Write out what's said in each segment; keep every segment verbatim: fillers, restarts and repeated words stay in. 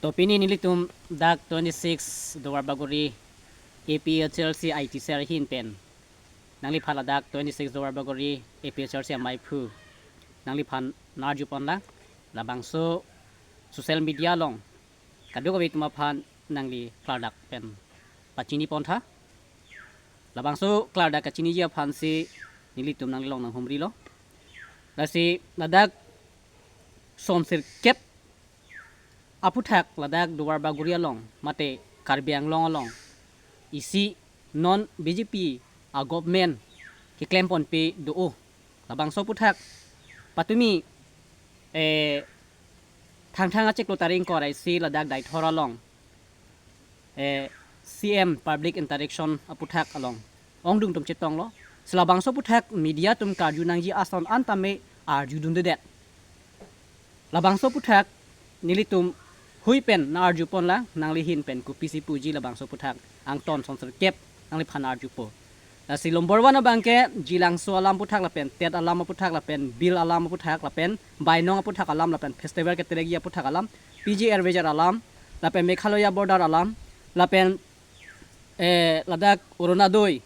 To pini nelitum dak twenty-six Duarbagori A P H L C I T cell ahin pen nangliphan ladak twenty-six Duarbagori A P H L C amaiphu nangliphan nangarju ponlang. Labangso social media along kadokave atum aphan nangli klardak pen pachini pontha. Labangso klardak kachiniji aphansi nelitum nanglilong nanghumrilo. Lasi ladak son sirkep aputhak ladak Duarbagori along mate Karbi Anglong along isi non B J P a government keklem ponpe do-o. Labangso aputhak patumi, eh, Thangthang achiklo tarik ingkoi ra isi ladak Deithor along, eh, C M public interaction aputhak along ongdung atum chetonglo. Si labangso aputhak media atum karju nangji ason an tame arjudundedet. Labangso aputhak nelitum hui pen nangarju ponlang, nangli ahin pen kopisi puji labangso aputhak angton son sirkep nangliphan arjupo. Lasi number one abangke Jilangso alam aputhak lapen TET alam aputhak lapen bill alam aputhak lapen bainong aputhak alam lapen festival keterekji aputhak alam, P G Air Vessel alam lapen Meghalaya border alam lapen, eh, ladak Orunodoi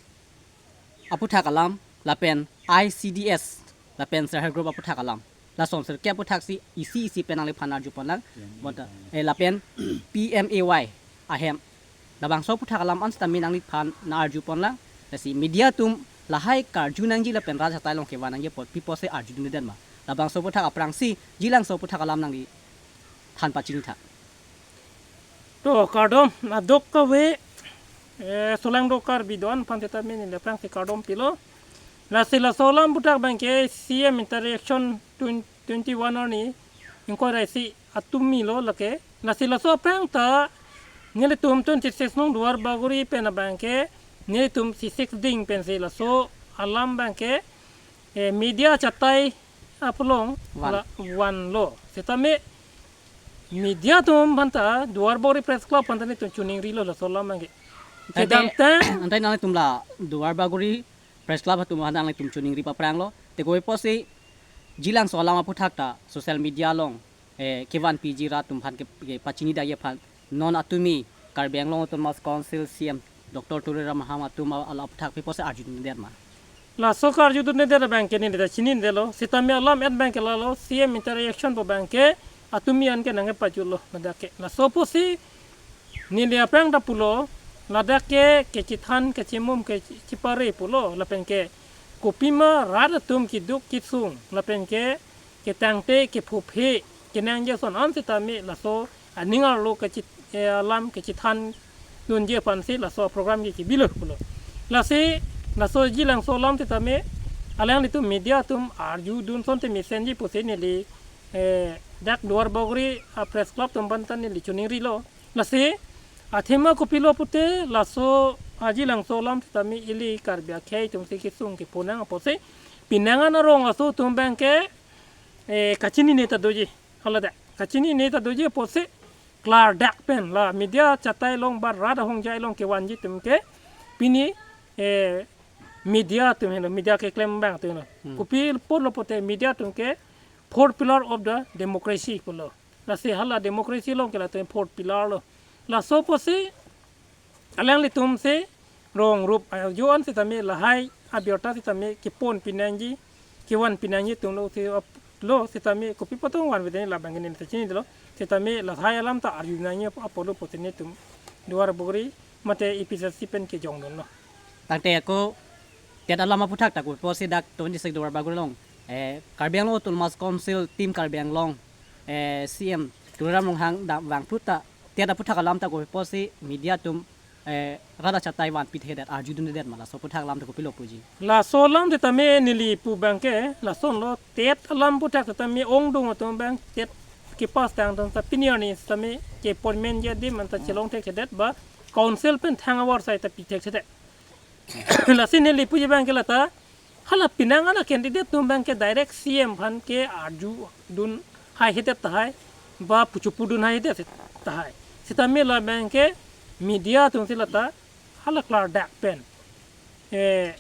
aputhak alam lapen I C D S lapen self help group aputhak alam. Lason sirkep aputhak si isi isi pen nangliphan arju ponlang. Bonta, eh, lapen P M A Y ahem. Labangso aputhak alam an sitame nangliphan nangarju ponlang. Lasi media atum lahai karju nangji lapen rat achatai along kevan nangji apot pi apotsi arjudundedet ma? Labangso aputhak aphrangsi Jilangso aputhak alam nangliphan pachinitha. To kardom, adok kave, eh, Solangdo Karbi do-an aphan sitame neli aphrangsi kardom pilo. Lasi laso alam aputhak abangke C M interaction twenty twenty-one arni ingkoi ra isi atumi lo lake. Lasi laso aphrang ta nelitum twenty-six nong Duarbagori pen abangke nelitum C six ding pensi laso alam abangke, eh, media achatai apolong Van. La vanlo. Sitame media atum aphanta Duarbagori Press Club aphanta nelitum choningrilo laso alam abangke. Ante, kedamtang ante nanglitum la Duarbagori Press Club atum aphan nanglitum choningri paphranglo. Te kopi apotsi Jilangso alam aputhak ta social media along, eh, kevan piji rat atum aphan ke, kepachinidakji aphan non atumi Karbi Anglong Autonomous Council C M Doctor Tuliram Ronghang atum a-, alam aputhak pi apotsi arjudundedet ma? Laso karjudundedet abangke neli ta chinidetlo, sitame alam et abangke lalo, C M interaction pu abangke atumi an ke nangkepajutlo ladak ke. Laso apotsi neli aphrang ta pulo, ladak ke kechethan kechemum kechepare pulo, lapen ke kopima rat atum keduk kesung, lapen ke ketangte kephuphe kenangji ason an sitame laso aning arlo kechet-, eh, alam kechethan dunji aphansi laso program ke kebilo pulo. Lasi laso Jilangso alam sitame alanglitum media atum arjudun asonte mesenji pusi neli, eh, dak Duarbagori a Press Club atum aphanta neli choningrilo. Lasi athema kopilo pute laso a Jilangso alam sitame ili Karbi akhei atumsi kesung keponang apotsi pinangan arong aso atum abangke, eh, kachinine ta doji. Hala ta kachinine ta doji apotsi klardak pen la media achatai along ba rat ahongjai along kevanji atum ke pini, eh, media atum helo, media keklem abang atum helo. Hmm. Kopi apotlo pute media atum ke fourth pillar of the democracy pulo. Lasi hala democracy along ke latum fourth pillar lo. Laso apotsi alanglitumsi rong rup arju an sitame lahai abirta sitame kepon pinangji, kevan pinangji atumlo si ap-, lo sitame kopi apot vanvedet labang neli ta chinidetlo. Sitame lahai alam ta arju nangji ap-, apotlo pusi nelitum Duarbagori mate A P H L C pen kejongdunlo. Tangte ako TET alam aputhak ta kopi apotsi dak twenty-six Duarbagori along, eh, Karbi Anglong Autonomous Council, Team Karbi Anglong, eh, C M Tuliram Ronghang da vangphu ta TET aputhak alam ta kopi apotsi media atum, eh, rat achatai vanpi thekthe, arjudundedet ma? Laso aputhak alam ta kopilo puji? Laso alam sitame neli pu abangke lasonlo, TET alam aputhak sitame ongdung atum abang TET kepass tang atum ta pini arni sitame ke appointment adim anta chelong thekthedet ba council pen thang avarsai ta pi thekthedet. Lasi neli puji abangke lata hala pinang hala candidate atum abangke direct C M aphan ke arjudun haihedet tahai ba puchopudun haihedet tahai. Sitame labangke media atumsi lata hala klardak pen, eh,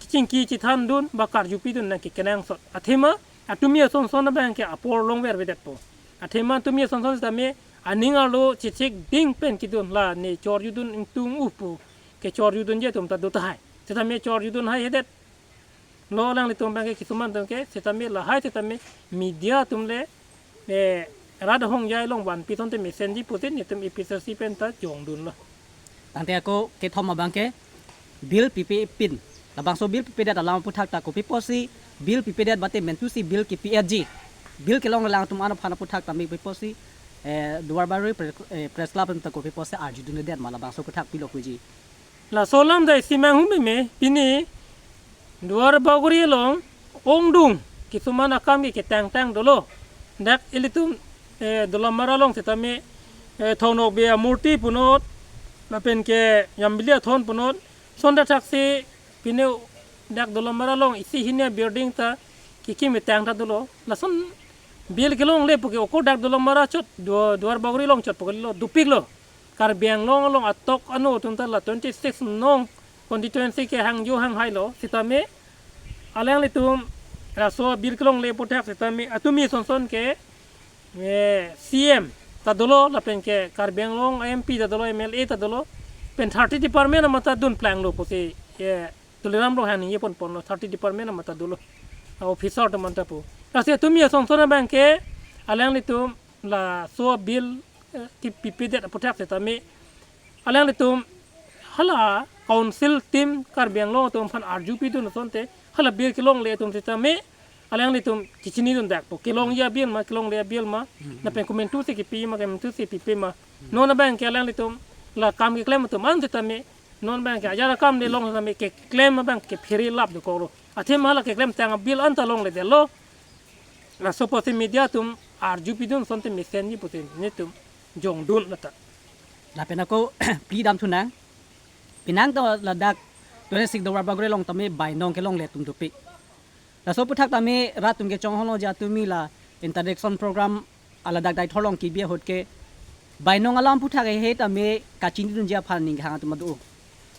kechingki chethandun ba karjupidun nangkekenangsot. Athema atumi ason son abangke apor longvervedetpo. Athema atumi ason son sitame Aning arlo chithik ding pen kedun la ne chor-judun ingtung upu ke chor-judunji atum ta do tahai. Setame chor-judun haihedet lo alanglitum abangke kisuman atumke, setame lahai setame media atum le, eh, rat ahongjai along vanpi asonte mesenji putin netum A P H L C pen ta jongdunlo. Tangte ako kethom abangke bill pipe pin. Labangso bill pipedet alam aphuthak ta kopi pusi bill pipedet bate mentusi bill kepi-etji. Bill kelong lang atum an aphan aphuthak tame kopi pusi, eh, Duarbagori Pre-, eh, Press Club atum ta kopi pusi arjudundedet ma labangso aphuthak pilo puji. Laso alam dai simang humeme pini Duarbagori along ongdung kisuman akam ke ketangtang dolo. Dak ilitum, eh, Dolamara along setame, eh, Thong Nokbe amurti punot, lapen ke Yambili Athon punot, sonda thaksi pini dak Dolamara along isi hini a-building ta kekim ketang ta dolo. Lason bill kelongle puke oko dak Dolamara chot, Dua-, Duarbagori along chot puke lo, dopiklo. Karbi Anglong along atok ano atum ta la twenty-six nong constituency ke hangjo hanghailo, setame alanglitum laso bill kelongle aphuthak setame atumi sonson ke, eh, C M ta dolo lapen ke Karbi Anglong M P ta dolo, M L A ta dolo, pen thirty department amata dunplanglo pusi, eh, Tuliram Ronghang ningje ponponlo, thirty department amata dolo, a officer atum anta pu. Lasi atumi asonson abangke alanglitum laso bill, eh, kepipedet aphuthak setame alanglitum hala council team Karbi Anglong atum aphan arjupidun asonte hala bill kelongle atum setame alanglitum kechinidun dakpo, kelongji a-bill ma, kelongle a-bill ma, Hmm. lapen komentusi kepi ma, komentusi pipe ma. Hmm. Non abangke alanglitum la kam keklem atum an setame non abangke ajat akam le long setame keklem abangke phere lap dokoklo. Athema hala keklemtang a-bill anta longledetlo. Laso pusi media atum arjupidun asonte mesenji pusi netum jongdun lata. Lapen ako plea damthunang. Penang ta ladak twenty-six Duarbagori along tame bainong kelongle atum dopik. Laso aphuthak tame rat atum kechonghonlo ja tumi la interaction program aladak Deithor along kebi ahut ke bainong alam aphuthak he tame kachinidunji aphan ninghang atum ado.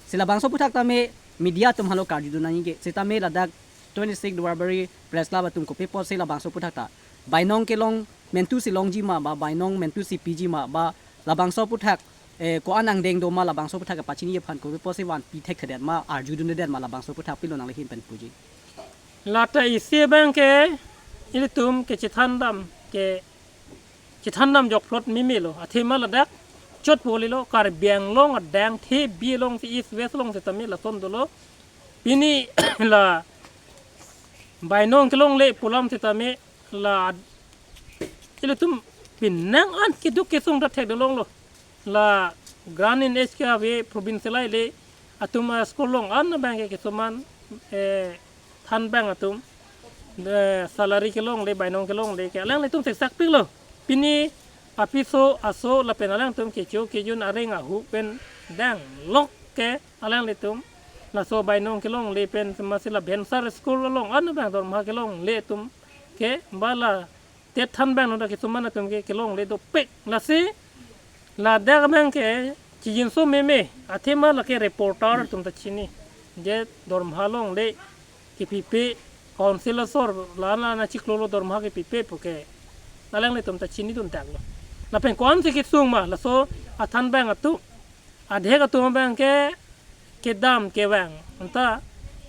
Si labangso aphuthak tame media atum halo karjudun nangji ke. Setame ladak twenty-six Duarbagori Press Club atum kopi pusi labangso aphuthak ta bainong kelong mentusi longji ma ba bainong mentusi piji ma ba labangso aphuthak, eh, ko-an angdeng do ma labangso aphuthak kepachini aphan kopi pusi vanpi thekthedet ma arjudundedet ma labangso aphuthak pilo nangli ahin pen puji. Lata isi abangke ilitum kechethandam ke chethandam jokplot mimelo. Athema ladak chot polilo Karbi Anglong adang the bi alongsi East West along setame lason dolo. Pini la bainong kelongle pu alam setame la ilitum penang an keduk kesung ta thekdolonglo. La grant in H K ave provincial le atum a-school along an abangke kisuman, eh, thanbang atum, eh, salary kelongle, bainong kelongle ke alanglitum seksakpiklo. Pini apiso aso lapen alangtum kecho kejun areng ahu pen danglok ke alanglitum laso bainong kelongle pen semasi la Bhensar school along an abang dorma kelongle atum ke ba la TET thanbang nunda kisuman atum ke kelongle dopik. Lasi ladak abangke chijinso meme athema lake reporter atum ta chini je dorma longle kepipe, council asor la na na chiklolo dorma kepipe puke alanglitum ta chinidun daklo. Lapen ko-ansi kesung ma laso athanbang atum, adhek atum abangke kedam kevang anta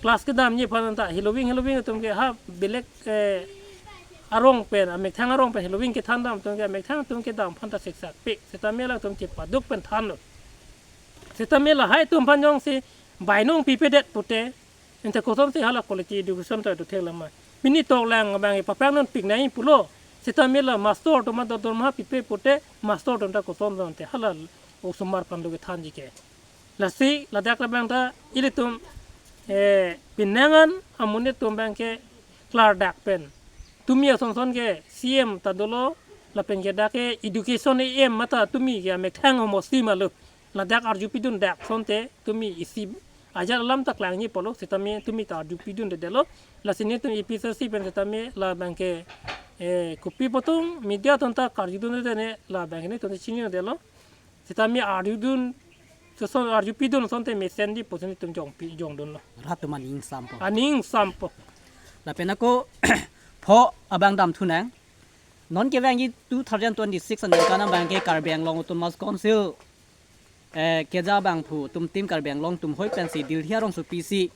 class kedamji aphan anta heloving heloving atum ke ha belek, eh, arong pen, amethang arong pen heloving kethandam atum ke amethang atum kedam aphan ta seksakpik. Setame alangtum chepaduk pen thanlo. Setame lahai atum aphan jongsi bainong pipedet pute, anta kosonsi hala quality education ta dothek lama. Pini toklang abang paprang non pik nai pulo. Setame la master atum ta dorma pipe pute, master atum ta koson ante hala osomar aphan do kethanji ke. Lasi ladak labang ta ilitum, eh, penang an amonit atum abangke klardak pen tumi asonson ke C M ta dolo lapen ke dak ke education E M mata tumi ke amethang homosti malo. Ladak arjupidun dak asonte tumi isi ajat alam ta klangji pulo setame tumi ta arjupidundedetlo. Lasi netum A P H L C pen setame labangke, eh, kopi pu atum media atum ta karjudunde ne labangke netum chinidetlo. Setame arjudun, seson arjupidun asonte mesenji pusi netum jongpi jongdunlo. Rat atum aning ingsampo. Aning ingsampo. Lapen ako pho abang damthunang. Non kevangji two thousand twenty-six aningkan abangke Karbi Anglong Autonomous Council, eh, keja abangphu atum Team Karbi Anglong atum hoi pensi Delhi arongsopi si,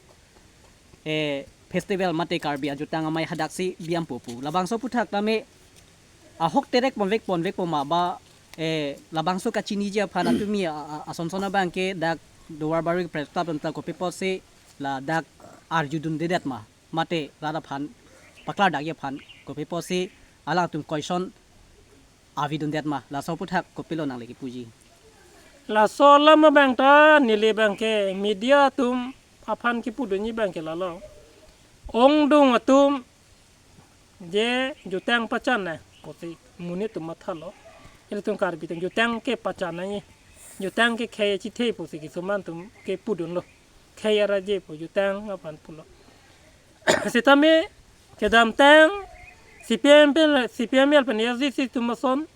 eh, festival mate Karbi ajutang amei hadaksi bi dampo pu. Labangso aputhak tame ahok terek ponvek ponvek poma ba, eh, labangso kachiniji aphan atumi a, a, asonson abangke dak Duarbagori Press Club anta kopi pusi ladak arjudundedet ma, mate rat aphan paklardakji aphan kopi pusi alangtum question avedundet ma, laso aputhak kopilo nangli kipuji? Laso alam abang ta neli abangke media atum aphan kipudunji abangke lalo. Ongdung atum je jutang pachan na, kosi monit atum mathalo. Ilitum Karbi atum jutang ke pachan nangji. Jutang ke khei chithei pusi kisuman atum kipudunlo. Khei arje pu jutang aphan pulo. Sitame kedamtang C P M pen, C P M L pen S D C atum ason,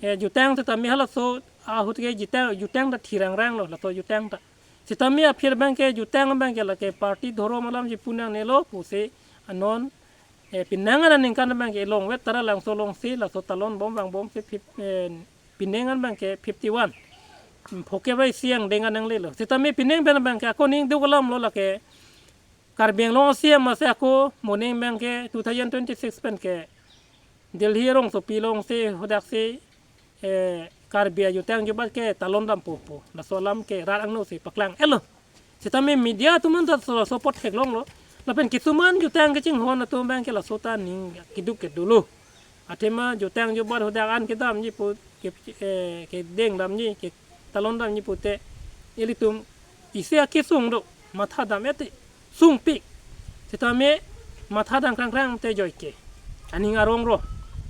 eh, jutang sitame halaso ahut ke jutang, jutang ta thirangranglo, laso jutang ta. Sitame aphi abangke jutang abangke lake party dhorom alamji pu nangnelo pusi anon, eh, penang aningkan abangke longvet Taralangso alongsi laso talon bom vangbomsi fif-, eh, penang abangke fifty-one. Phoke bai siang deng anang lelo. Sitame penang pen abangke ako ning duk alamlo lake Karbi Anglong C M ase ako moning abangke two thousand twenty-six pen ke Delhi arongsopi alongsi hadaksi, eh, Karbi ajutang jubat ke talon dampo pu. Laso alam ke rat angno si paklang-etlo. Sitame media atum anta so, so apot theklonglo. Lapen kisuman jutang kachinghon atum abangke laso ta ning keduk ke dolo. Athema jutang jubat hadak an kedamji pu, ke, eh, kedeng damji, ke talon damji pute ilitum isi akesung do, matha dam-et te sungpik. Sitame matha dam krangkrang te joike aning arong ro,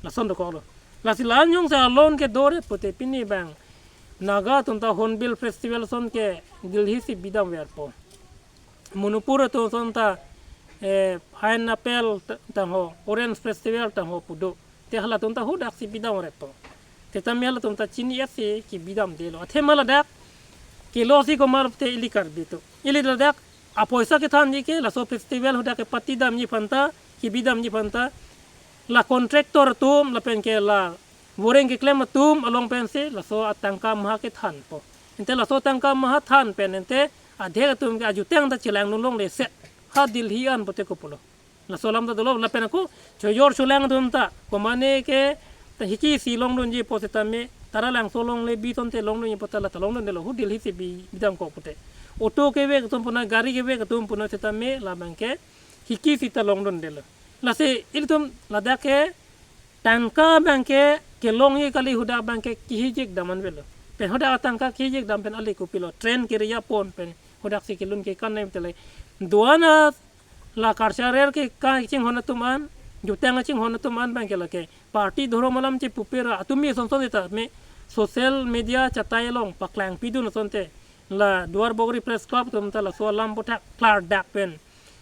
lason dokoklo. Lasi la-an jongsi alon kedoret pute pini abang Naga atum ta Hornbill Festival ason ke Delhi si bidamverpo. Manipur atum ason ta, eh, pineapple ta, tangho, orange festival tangho pu do. Te halatum ta hadaksi bidamrepo. Te tame halatum ta chini-et si kebidamdelo. Athema ladak kelo si komat te ili Karbi atum. Ili ladak apoisa kethanji ke laso festival hadak kepatidamji aphan ta, kebidamji aphan ta, la contractor atum lapen ke la voreng keklem atum along pensi laso atangka maha kethanpo. Ante laso atangka maha than pen ante adhek atum ke ajutang ta chelangdun longle se ha Delhi an pute kopulo. Laso alam ta dolo lapen ako chojor cholang atum ta komane ke ta hiki si longdunji pu sitame Taralangso alongle bi ason te longdunji pu ta la ta longdundelo, hu Delhi si bi, bidamkok pute. Auto kevek atum puna, gari kevek atum puna sitame labangke hiki si ta longdundelo. Lasi ilitum ladak ke tangka abangke kelongji kali, hadak abangke kihijik dam-an avelo. Pen hadak tangka kihijik dam pen ale kopilo, train keriya pon pen hadaksi kelun kekan nai tele. Do-an a la karcharer ke kachinghon atum an, jutang kachinghon atum an abangke lake party dhorom alam chepupera atumi asonson sitame social media chatai along paklangpidun asonte la Duarbagori Press Club atum ta laso alam aputhak klardak pen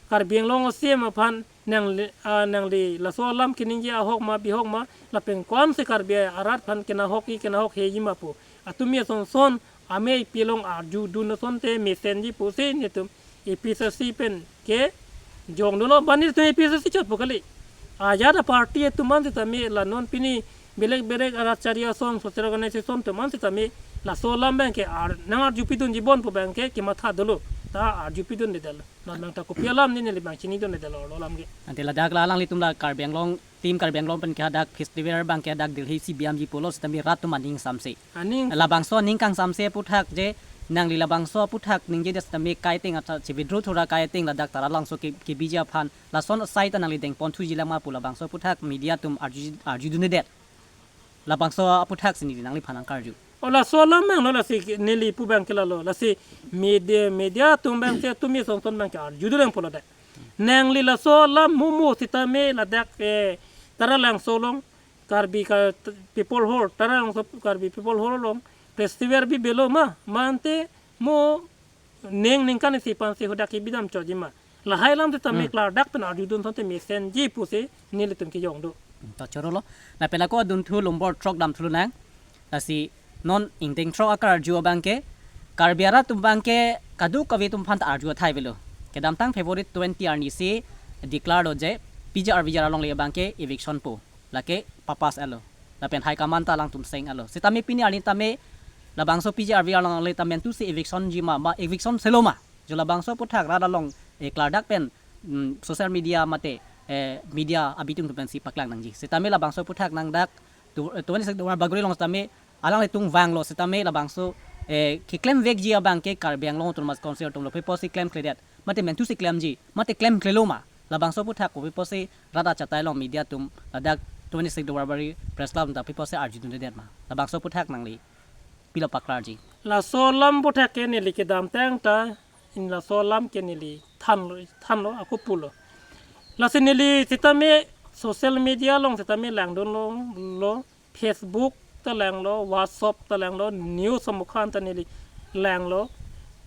Karbi Anglong C M aphan nangli, ah, nangli laso alam keningje ahok ma bihok ma, lapen ko-ansi Karbi arat aphan kenahok-i kenahokheji ma pu atumi asonson amei pilong arjudun asonte mesenji pusi netum A P H L C pen kejongdunlo, banghini atum A P H L C chotpo kali. Ajat aparty atum an sitame la non pini belek belek arat chari asong social organization atum an sitame laso alam abangke ar, nang arjupidunji bon pu abangke kematha dolo, ta arjupidundedetlo. Labang ta kopi alam ni neli abang chinidundedetlo lo alam ke. Ante ladak la alanglitum la Karbi Anglong, Team Karbi Anglong pen ke hadak festival abangke hadak Delhi si bidamji pulo sitame rat atum aning samse. Aning. Labangso aning kangsamse aputhak je nangli labangso aputhak ningjedet sitame kaiteng acha che-withdraw thura kaiteng ladak Taralangso ke, kebiji aphan lason asai ta nangli dengponthuji lang ma pu labangso aputhak media atum arju, arjudundedet. Labangso aputhak si neli nangliphan nangkarju. O laso alam abang lo, lasi neli pu abangke lalo, lasi media, media atum abangke atumi asonson abangke arjudun lang pulo dak. Nangli laso alam mumu sitame ladak, eh, Taralangso along Karbi ka, People Hall, Taralangso Karbi People Hall along festival bibelo ma, mante mo ning ningkan isi aphansi hadak kebidam chotji ma. Lahai alam sitame Hmm. klardak pen arjudun asonte mesenji pusi nelitum kejong do. To chorolo. Lapen ako adunthu lombor throk damthu lonang. Lasi non ingdeng throk akarju abangke Karbi arat atum abangke kadokave atum aphan ta arju athai avelo. Kedamtang February twenty arni si declare lo je P G R V G R alongle abangke eviction pu. lake papass alo. Lapen high command ta alangtum seng alo. Sitame pini arni tame labangso P G R V R along le tame tu si eviction ji ma, ma eviction selo ma. Jo labangso aphuthak rat along, eh, klardak pen, mm, social media mate, eh, media abitum tum pensi paklang nangji. Sitame labangso aphuthak nang dak tu, eh, twenty-six Duarbagori along sitame alanglitum vanglo sitame labangso, eh, keklem vekji abang ke Karbi Anglong Autonomous Council atumlo, kopi apotsi klemkledet. Mate mentu si klemji, mate klemklelo ma. Labangso aphuthak kopi apotsi rat achatai along media atum ladak twenty-six Duarbagori Press Club ta kopi apotsi arjudundedet ma. Labangso aphuthak nangli pilo paklarji. Laso alam aphuthak ke neli kedamtang ta, in laso alam ke neli thanlo, thanlo, ako pulo. Lasi neli sitame social media along sitame langdunlo, lo, Facebook ta langlo, WhatsApp ta langlo, news amukhan ta neli langlo.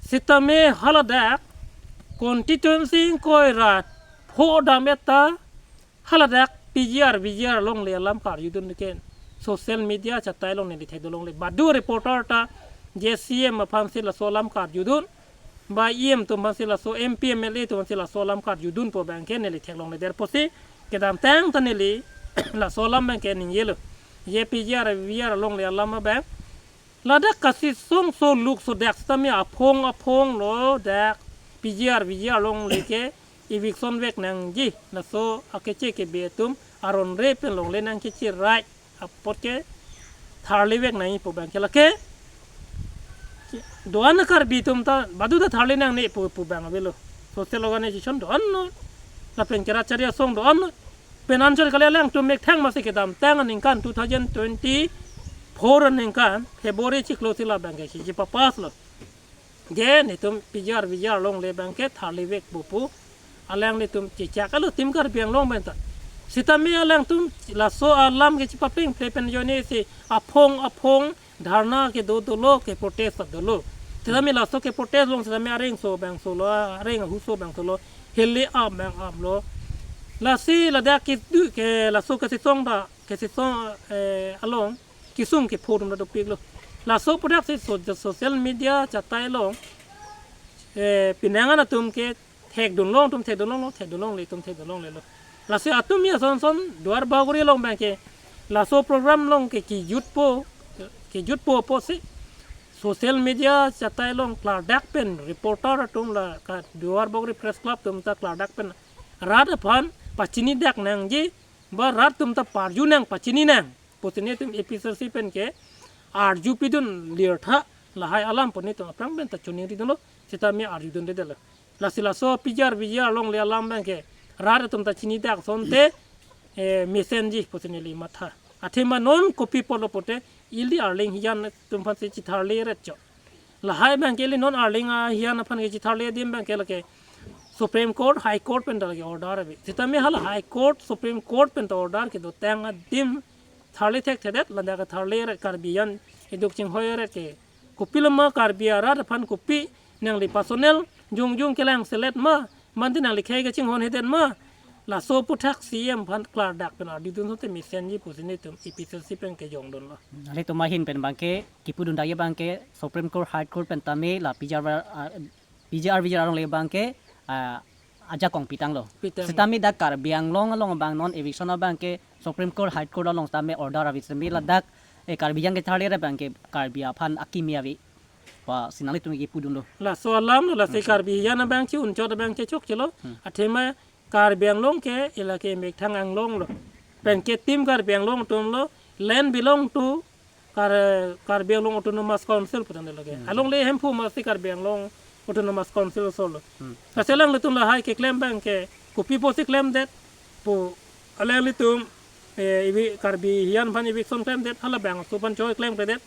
Sitame haladak constituency ingkoi ra pho dam-et ta haladak P G R, V G R along le alam karjudun ke social media achatai along neli thekdun longle. Badu reporter ta J C M aphansi laso alam karjudun, ba E M atum aphansi laso, M P, M L A atum aphansi laso alam karjudun pu abang ke neli theklongledet pusi kedamtang ta neli laso alam abang ke ningjelo. Je P G R, V G R along le alam abang ladak kachesong so luk so dak sitame aphong aphong lo dak P G R, V G R along le ke eviction vek nangji, laso akeche kebe atum aron re pen longle nangkecherai apot ke tharli vek nangji pu abang ke lake do-an Karbi atum ta badu ta tharli nangne pu, pu abang avelo. Social organization do-an lo, lapen ke rat chari asong do-an lo. Pen anchor kali alangtum methang masi kedamtang aningkan two thousand twenty-four aningkan February chiklo si la abang ke kechipapass lo. Je netum P G R, V G R along le abang ke tharli vek pu pu alanglitum chechak alo tim Karbi Anglong pen ta. Sitame alangtum laso alam kechipapeng ple pen ajoine si aphong aphong dharna kedo dolo, ke protest dolo. Sitame laso ke protest along sitame areng so abang solo, areng ahu so abang solo, heli abang aplo. Lasi ladak kedo ke laso kachesong ta, kachesong, eh, along kesung kepho atum ta dopiklo. Laso aphuthak si so-, social media achatai along, eh, pinangan atum ke thekdun long, atum thekdun longlo, thekdun longle, atum thekdun longlelo. Lasi atum ya son son Duarbagori along abang ke laso program along ke kejutpo, kejutpo pusi social media achatai along klardak pen reporter atum la ka Duarbagori Press Club atum ta klardak pen rat aphan pachinidak nangji, ba rat atum ta parju nang, pachini nang pusi netum A P C C pen ke arjupidun lirtha, lahai alam pu netum aphrang pen ta choningridunlo, sitame arjudundedetlo. Lasi laso P G R, V G R along le alam abang ke rat atum ta chinidak asonte, eh, mesenji pusi neli matha. Athema non kopi apotlo pute ili Arleng Hijan atum aphansi chitharli ret cho. Lahai abang ke ili non Arleng, ah, Hijan aphan kechitharli adim abang ke lake Supreme Court, High Court pen ta lake order ave. Sitame hala High Court, Supreme Court pen ta order kedotang adim tharli thekthedet, ladak tharli ret Karbi an iduk chinghoi ret ke. Kopilo ma Karbi arat aphan kopi nangli personal jongjong kelang selet ma, mante nangli khei kachinghonhedet ma. Laso aphuthak C M aphan klardak pen arjudun asonte mesenji pusi netum A P C C pen kejongdunlo. Nanglitum ahin pen abang ke kipudun dagi abang ke Supreme Court, High Court pen tame la P G R, ah, P G R V G R along le abang ke, ah, ajakong pitanglo. Pitang. Sitame dak Karbi Anglong along abang non eviction abang ke Supreme Court, High Court along tame order ave sitame ladak, eh, Karbi Anglong kacharli abang ke Karbi aphan akimi ave pusi nanglitum kipudunlo. Laso alam lo, lasi, hmm, Karbi Hijan abang ke unchot abang ke chokchelo. Hmm. Athema Karbi Anglong ke ila ke methang Anglong lo. Pen ke tim Karbi Anglong atum lo, land belong to Kar-, Karbi Anglong Autonomous Council putangdet lake. Hmm. Along le Hemphu masi Karbi Anglong Autonomous Council solo. Hmm. Lasi alanglitum lahai keklem abang ke kopi pusi klemdet pu alanglitum, eh, ivi Karbi Hijan aphan eviction klemdet, hala abangso aphan choi klemkledet.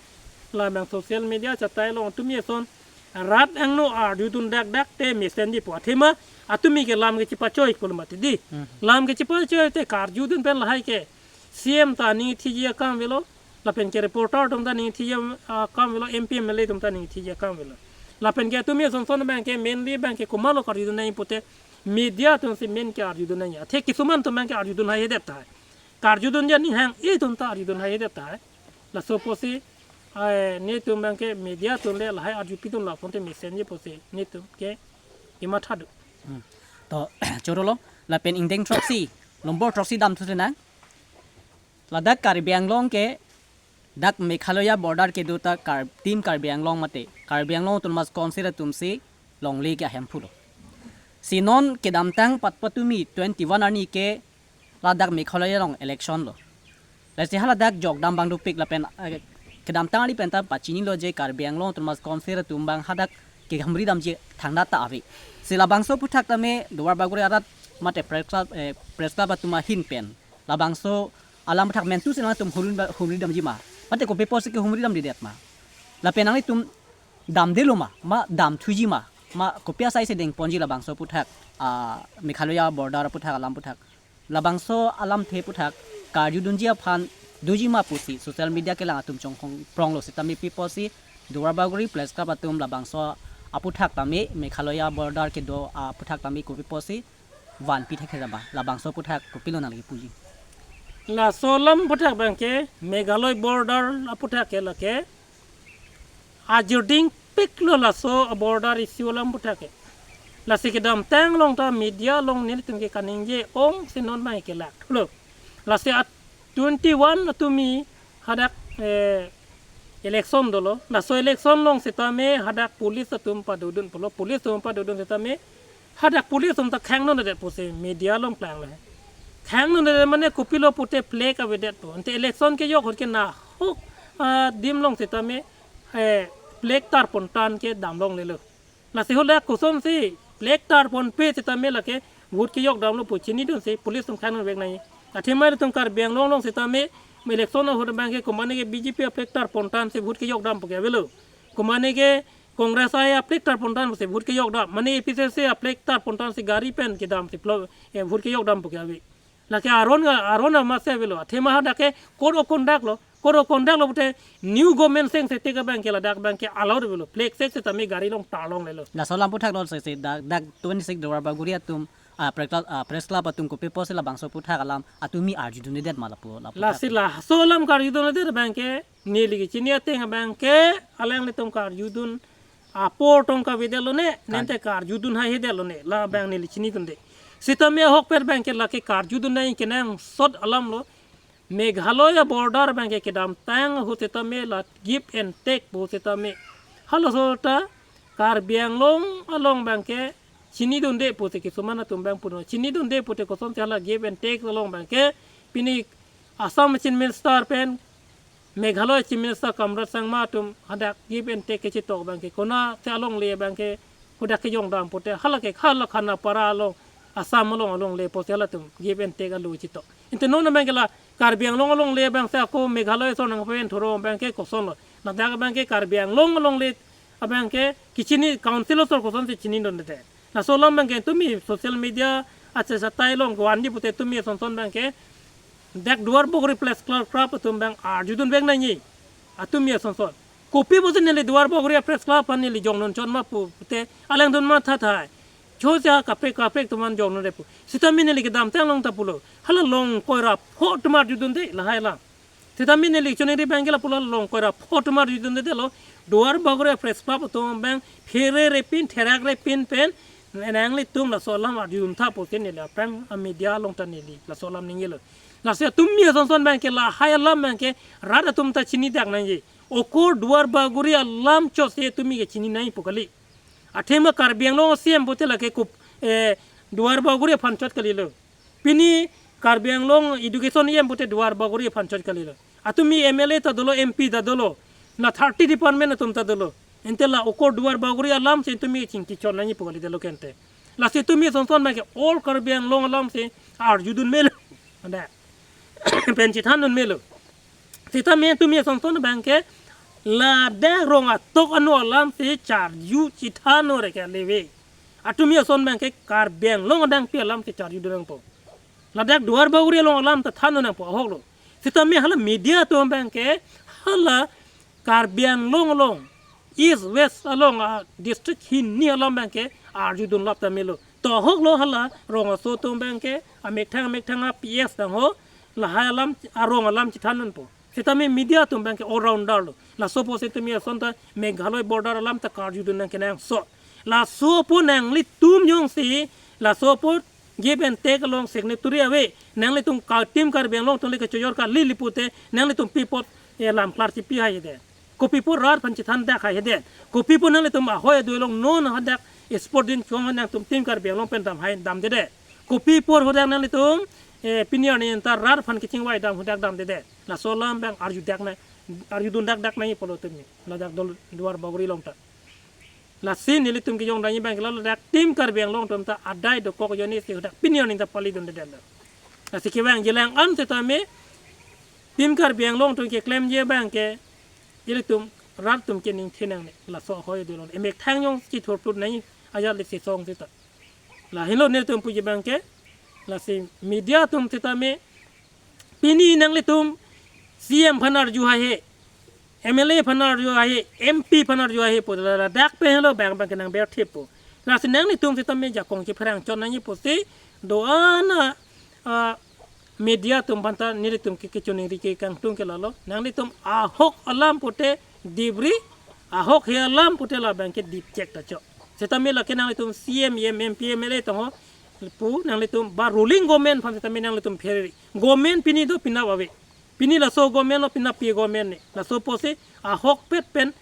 La abang social media achatai along tumi ason rat angno arjudun dakdak te mesenji pu athema atumi ke lam kechipachoi pulo mati di. Hmm. Lam kechipachoi te karjudun pen lahai ke C M ta ning thiji akam avelo, lapen ke reporter atum ta ning thiji akam avelo, M P, M L A atum ta ning thiji akam avelo. Lapen ke tumi ason son abang ke mainly abang ke komatlo karjudun nangji pute media atumsi main ke arjudun nangji. Athe kisuman atum abang ke arjudun haihedet tahai. Karjudun ja ning hang-e atum ta arjudun haihedet tahai. Laso pusi, ai, netum abang ke media atum le lahai arjupidun la pute mesenji pusi netum ke imathadu. Hmm. To, chorolo, lapen ingdeng throksi, nombor throksi damthu nang. Ladak Karbi Anglong ke dak Meghalaya border kedo ta Kar, Team Karbi Anglong mate Karbi Anglong Autonomous Council atumsi longle ke ahemphu lo. Si non kedamtang pat patumi twenty-one arni ke ladak Meghalaya along election lo. Lasi haladak jokdam abang dopik lapen, eh, kedamtang arni pen ta pachinilo je Karbi Anglong Autonomous Council atum abang hadak kehumri damji thangnat ta ave. Si labangso aphuthak tame Duar Bagori arat mate Press Club, eh, Press Club atum ahin pen labangso alam aphuthak mentu si nangtum humri, humri damji ma? Mate kopi apotsi kehumri damdedet ma? Lapen nanglitum damdelo ma, ma damthuji ma, ma kopi asai si dengponji labangso aphuthak, ah, Meghalaya border aphuthak, alam aphuthak? Labangso alamthe aphuthak karjudunji aphan doji ma pusi social media kelang atum chongkhong pronglo. Sitame pi apotsi Duar Bagori Press Club atum labangso aphuthak tame Meghalaya border kedo aphuthak tame kopi apotsi vanpi thekthedam ma? Labangso aphuthak kopilo nangli puji? Laso alam aphuthak abang ke Meghalaya border aphuthak ke lake ajirding piklo laso border issue alam aphuthak ke. Lasi kedamtang along ta media along nelitum ke kaningje ong si non abang ke lak thulo. Lasi at twenty-one atumi hadak, eh, election dolo. Laso election along sitame hadak police atum padodun pulo. Police atum padodun sitame hadak police atum ta khang non det pusi media along klanglo. Khang non det mane kopilo pute flag avedet pu. Ante election kejok ahut ke nahok, ah, adim along sitame, eh, flag tarpon tan ke dam longlelo. Lasi hula kosonsi flag tarponpe sitame lake vote kejok damlo pu chinidunsi police atum khang non vek nai. Athema itum Karbi Anglong along sitame election ahut abang ke komane ke B J P a-flag tarpon tansi vote kejok dam pu ke avelo. Komane ke Congress a-flag tarpon tansi vote kejok dam. Mane A P H L C a-flag tarpon tansi gari pen kedamsi plo, eh, vote kejok dam pu ke ave. Lake aron, aron amatsi avelo. Athema hadak ke code of conduct lo. Code of conduct lo pute new government seng seti ke abang ke ladak abang ke allowed avelo. Flag sek sitame gari along tar longlelo. Laso alam aphuthak lo sesi dak, dak twenty-six Duar Bagori atum, ah, Press Club, ah, Press Club atum kopi apotsi labangso aphuthak alam atumi arjudundedet ma lapu, lapu Lasi thak? Laso alam karjudundedet abang ke neli kechini ateng abang ke alanglitum karjudun apor tong kavedetlo ne, Kar- nente karjudun haihe detlo ne, labang neli chinidunde. Sitame ahokpet abang ke lake karjudun nai kenangsot alam lo. Meghalaya border abang ke kedamtang ahut sitame la give and take pu sitame. Halaso ta Karbi Anglong along abang ke chinidunde pusi kisuman atum abang punon. Chinidunde pute kosonsi hala give and take along abang ke pini Assam Chief Minister pen Meghalaya Chief Minister Conrad Sangma atum hadak give and take kechitok abang ke konatsi alongle abang ke hadak kejok dam pute hala ke hala Khanapara along Assam along alongle pusi halatum give and take alo chitok. Ante non abang ke la Karbi Anglong alongle abang si ako Meghalaya ason nangpen thuro abang ke kosonlo. Ladak abang ke Karbi Anglong alongle abang ke kechini council asor kosonsi chinidunde. Laso alam abang ke tumi social media ache satai along vanji pute tumi ason son abang ke dak Duar Bagori Press Club, Club atum abang arjudun vek nai. Atumi ason son. Kopi apotsi neli Duar Bagori a-Press Club aphan neli jongnon chot ma pu pute alangdun ma thathai. Choja kaprek kaprek atum aphan jongnon re pu. Sitame neli kedamtang along ta pulo. Hala Longkoi ra pho atum arjudunde lahai alam. Sitame neli choningri abang ke lapulo Longkoi ra pho atum arjudundedetlo. Duar Bagori a-Press Club atum abang phere repin therak repin pen nanglitum laso alam arjudun tha pusi neli aphrang a-media along ta neli laso alam ningjelo. Lasi atumi ason son abang ke lahai alam abang ke rat atum ta chinidak nangji. Oko Duar Bagori alam chotsi atumi ke chini nai pu kali. Athema Karbi Anglong C M pute lake kup, eh, Duar Bagori aphan chot kalilo. Pini Karbi Anglong Education E M pute Duar Bagori aphan chot kalilo. Atumi M L A ta dolo, M P ta dolo. Na thirty department atum ta dolo. Ante la oko Duar Bagori alam si atumi chingki chot nangji pu kali detlo ke ante. Lasi atumi ason son abang ke all Karbi Anglong alam si arjudun melo. Ada. Pen chithandun melo. Sitame atumi ason son abang ke ladak rong atok ano alam si charju chithan non re ke leve. Atumi ason abang ke Karbi Anglong adang pi alam si charjudun nangpo. Ladak Duar Bagori along alam ta than non nangpo ahok lo. Sitame hala media atum abang ke hala Karbi Anglong along East West along a-district hini alam abang ke arjudun lap ta melo. To ahok lo hala rong aso atum abang ke amethang amethang a-P S dang ho lahai alam arong alam chithan nonpo. Sitame media atum abang ke all rounder lo. Laso apotsi tumi ason ta Meghalaya border alam ta karjudun nang kenangsot. Laso apot nanglitum jongsi, laso apot Give and take along signatory ave. Nanglitum ka team Karbi Anglong atum le kechojor kali li pute, nanglitum pi apot, eh, lam klar chipi haihedet? Kopi apot rat aphan chethan dak haihedet? Kopi apot nanglitum ahoi adui along non hadak sport din chong nangtum team Karbi Anglong pen dam hai damdedet? Kopi apot hadak nanglitum, eh, pini arni anta rat aphan kachingvai dam hadak damdedet? Laso alam abang arjudak na, arjudun dak dak nangji pulo tumi. Ladak Dol-, Duar Bagori along ta. Lasi nelitum kejong dangji abang ke ladak team Karbi Anglong atum ta adai dokok ajoine si hadak pini arni ta palidundedet lo. Lasi kevangji lang-an setame team Karbi Anglong atum keklemji abang ke ilitum rat atum ke ningthe nangne, laso ahoi adui along. Emek thang jong chithurplut nangji ajat le sesong seta. Lahelo nelitum puji abang ke, lasi media atum setame pini nanglitum C M aphan arju haihe, M L A aphan arju haihe, M P aphan arju haihe pu ladak pen helo abang abang ke nangberthip pu. Lasi nanglitum setame jakong chepherang chot nangji pusi do-an a, ah, media atum aphan ta nelitum ke kechoningri ke kangtung ke lalo. Nanglitum ahok alam pute dibri, ahok he alam pute labang ke dipchek ta chok. Setame lake nanglitum C M, M P, M L A tong ho pu nanglitum ba ruling government aphan setame nanglitum phereri. Government pini do penap ave. Pini laso government lo, penappi government ne. Laso pusi ahokpet pen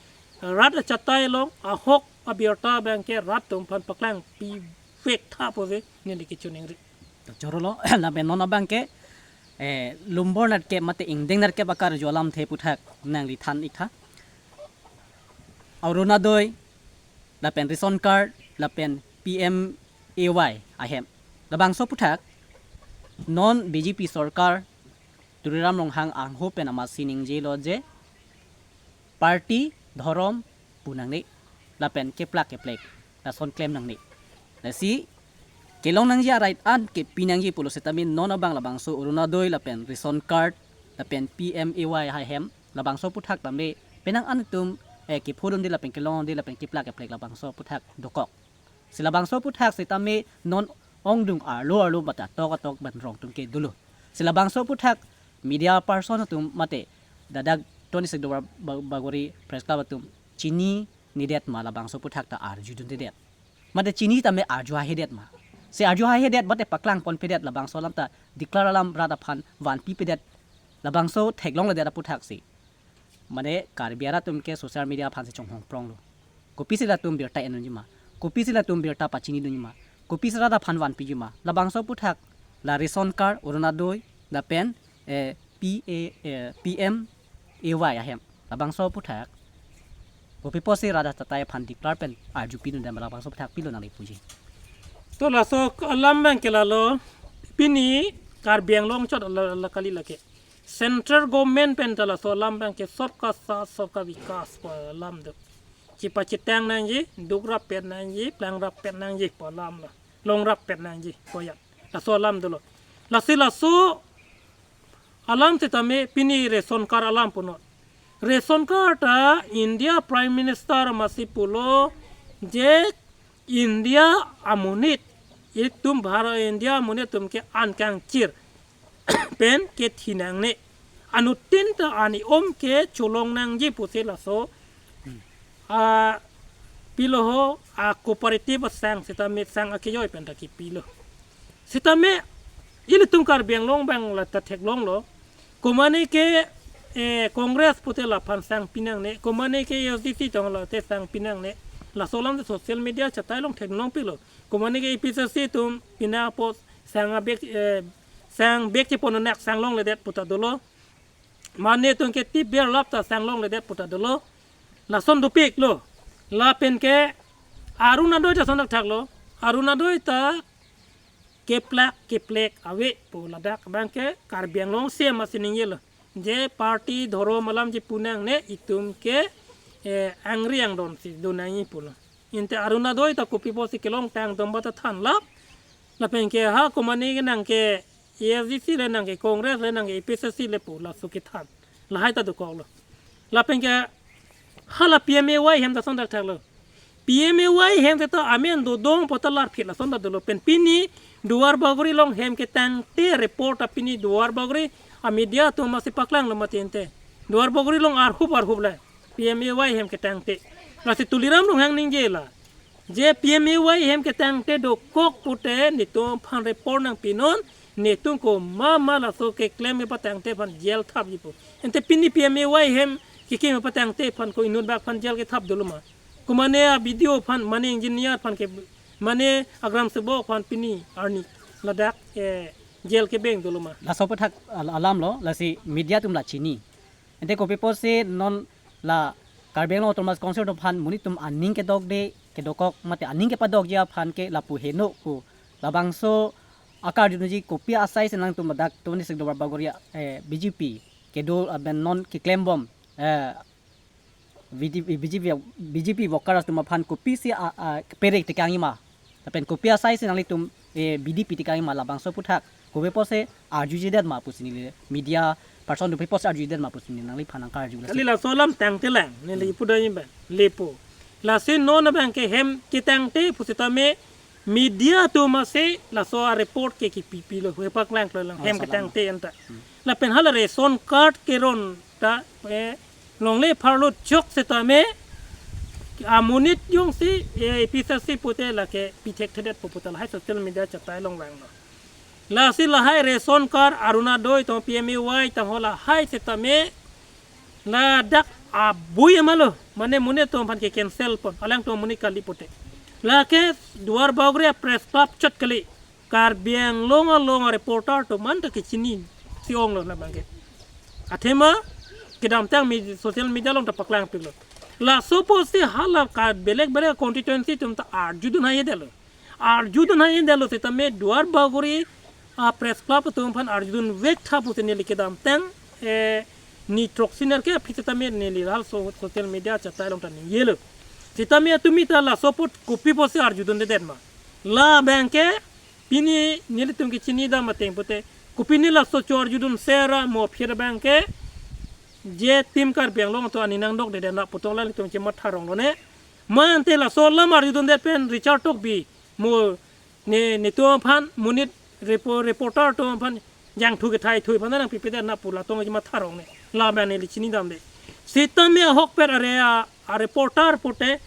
rat achatai along ahok abirta abang ke rat atum aphan paklangpi vek tha pusi neli kechoningri. To chorolo, lapen non abang ke, eh, lumbor nerkep mate ingdeng nerkep akarju alamthe aputhak nangli than ik tha. Arunodoi, lapen ration card, lapen P M A Y ahem. Labangso aputhak non B J P sorkar Tuliram Ronghang angho pen amatsi ningjelo je party, dhorom pu nangne, lapen keplak keplek lason klem nangne. Lasi kelong nangji a-right an kepi nangji pulo setame non abang labangso Arunodoi lapen ration card lapen P M A Y ahem labangso aputhak tame penang an atum, eh, kephodunde lapen kelongde lapen keplak keplek labangso aputhak dokok. Si labangso aputhak setame non ongdung arlo arlo mate atok atok pen rong atum ke dolo. Si labangso aputhak media person atum mate ladak twenty-six Duar Ba-, Bagori Press Club atum chininedet ma labangso aputhak ta arjudundedet? Mate chini tame arju haihedet ma? Si arju haihedet mate paklangponpedet labangso alam ta declare alam rat aphan vanpipedet labangso theklongledet aputhak si. Mane Karbi arat atum ke social media aphan si chonghong pronglo. Kopisi latum birta endunji ma? Kopisi latum birta pachinidunji ma? Kopisi rat aphan vanpiji ma? Labangso aputhak la ration card, Arunodoi, lapen, eh, P A, eh, P M A Y ahem. Labangso aputhak kopi pusi rat achatai aphan declare pen arjupidunde ma, labangso aputhak pilo nangli puji? To laso alam abang ke lalo, pini Karbi Anglong chot la, la kali lake. Central government pen ta laso alam abang ke sabka saath sabka vikas pu alam do. Chepachethang nangji, duk rappet nangji, plang rappet nangji pu alam lo. Long rappet nangji pu ya. Laso alam dolo. Lasi laso alam setame pini ration card alam punon. Ration card ta India Prime Minister amatsi pulo je India amonit, itum Bharat India amonit atum ke an kangchir pen kethi nangne. Anuttin ta an-i-om ke cholong nangji pusi laso, ah, pilo ho, ah, cooperative asang setame sang akejoi pen ta kipilo. Setame ilitum Karbi Anglong abang la ta theklonglo. Komane ke, eh, Congress pute laphan sang pinangne, komane ke A S D C tong lote sang pinangne. Laso alam te social media chatai along theklong pilo. Komane ke A P H L C atum pina apot sang abek, eh, sang bek chepon nak sang longledet pu ta dolo. Mane atum ke tip berlap ta sang longledet pu ta dolo. Lason dopiklo. Lapen ke Arunodoi ta lason thakthaklo. Arunodoi ta keplak keplek ave pu ladak abang ke Karbi Anglong C M amatsi ningjelo. Je party dhorom alam chepu nangne, itum ke, eh, angri angdon si do nangji pulo. Ante Arunodoi ta kopi pusi kelongtang dom ba ta thanlap. Lapen ke ha komane ke nang ke A S D C le, nang ke Congress le, nang ke A P H L C le pu laso kethan. Lahai ta dokoklo. Lapen ke hala P M A Y ahem ta lason thakthaklo. P M A Y ahem ta amen dodong pu ta larphit lason ta dolo, pen pini Duar Bagori along hem ketangte report ta pini Duar Bagori a-media atum amatsi paklanglo mati ante. Duar Bagori along arhup arhup le P M A Y ahem ketangte. Lasi Tuliram Ronghang ningje la. Je P M A Y hem ketangte dokok pute netum aphan report nangpinon, netum komat ma laso keklem kepatangte aphan jail thapji pu. Ante pini P M A Y hem kekim kepatangte aphan ko inut bak aphan jail kethap dolo ma? Ko mane a B D O aphan, mane engineer aphan ke, mane agram sebok aphan pini arni ladak eh, jail kebeng dolo ma? Laso aputhak al- alam lo, lasi media atum la chini. Ante kopi pusi non la Karbi Anglong Autonomous Council atum aphan monit atum aning kedokde, kedokok mate aning kepadokji aphan ke lapu heno pu. Labangso akarjunji kopi asai si nangtum ladak twenty-six Duarbagori, eh, B J P kedo aben non keklembom, eh, B J P, B J P, B J P worker atum aphan kopisi a, a, pere tekangji ma? Lapen kopi asai si nanglitum, eh, B D P tekangji ma? Labangso aputhak kopi pusi arjujidet ma pusi neli media person atum kopi pusi arjujidet ma pusi neliphan nangkarju? Kali laso alam tangtelang, neli pudunji ba lepo. Lasi non abang ke hem ketangte pusitame media atum asi laso a report ke kipipilo, kepaklang klolang hem ketangte anta. Lapen hala ration card keron ta, eh, longle pharlo chok setame amonit jongsi, eh, A P H L C pute lake pithekthedet pu puta lahai social media chatai longlanglo. Lasi lahai ration card, Orunodoi tong, P M A Y tong, ho lahai setame ladak abui amalo, mane monit atum aphan ke cancel pon, alangtum amonit kali pute. Lake Duarbagori a press club chot kali, Karbi Anglong along a reporter atum anta kechinisi onglo labang ke. Athema kedamtang me- social media along ta paklangpiklo. Laso pusi hala ka belek belek constituency atum ta arjudun haidetlo. Arjudun haidetlo setame Duarbagori a press club atum aphan arjudun vek tha pusi neli kedamtang, eh, ni throksi nerkep aphi setame neli laso social media chatai along ta ningjelo. Setame atumi ta laso apot kopi pusi arjudundedet ma? Labang ke pini nelitum kechinidam ateng pute, kopine laso cho arjudun sera mo aphi abang ke je Team Karbi Anglong atum aning nangdokdedet na pu tong alanglitum chematha rong lone. Ma ante laso alam arjudundet pen Richard Tokbi mo ne netum aphan monit repo- reporter atum aphan jangthu kethaithu aphan nangpipedet na pu la tong chematha rong ne. Labang neli chinidamde. Setame ahokpet are a, a reporter pute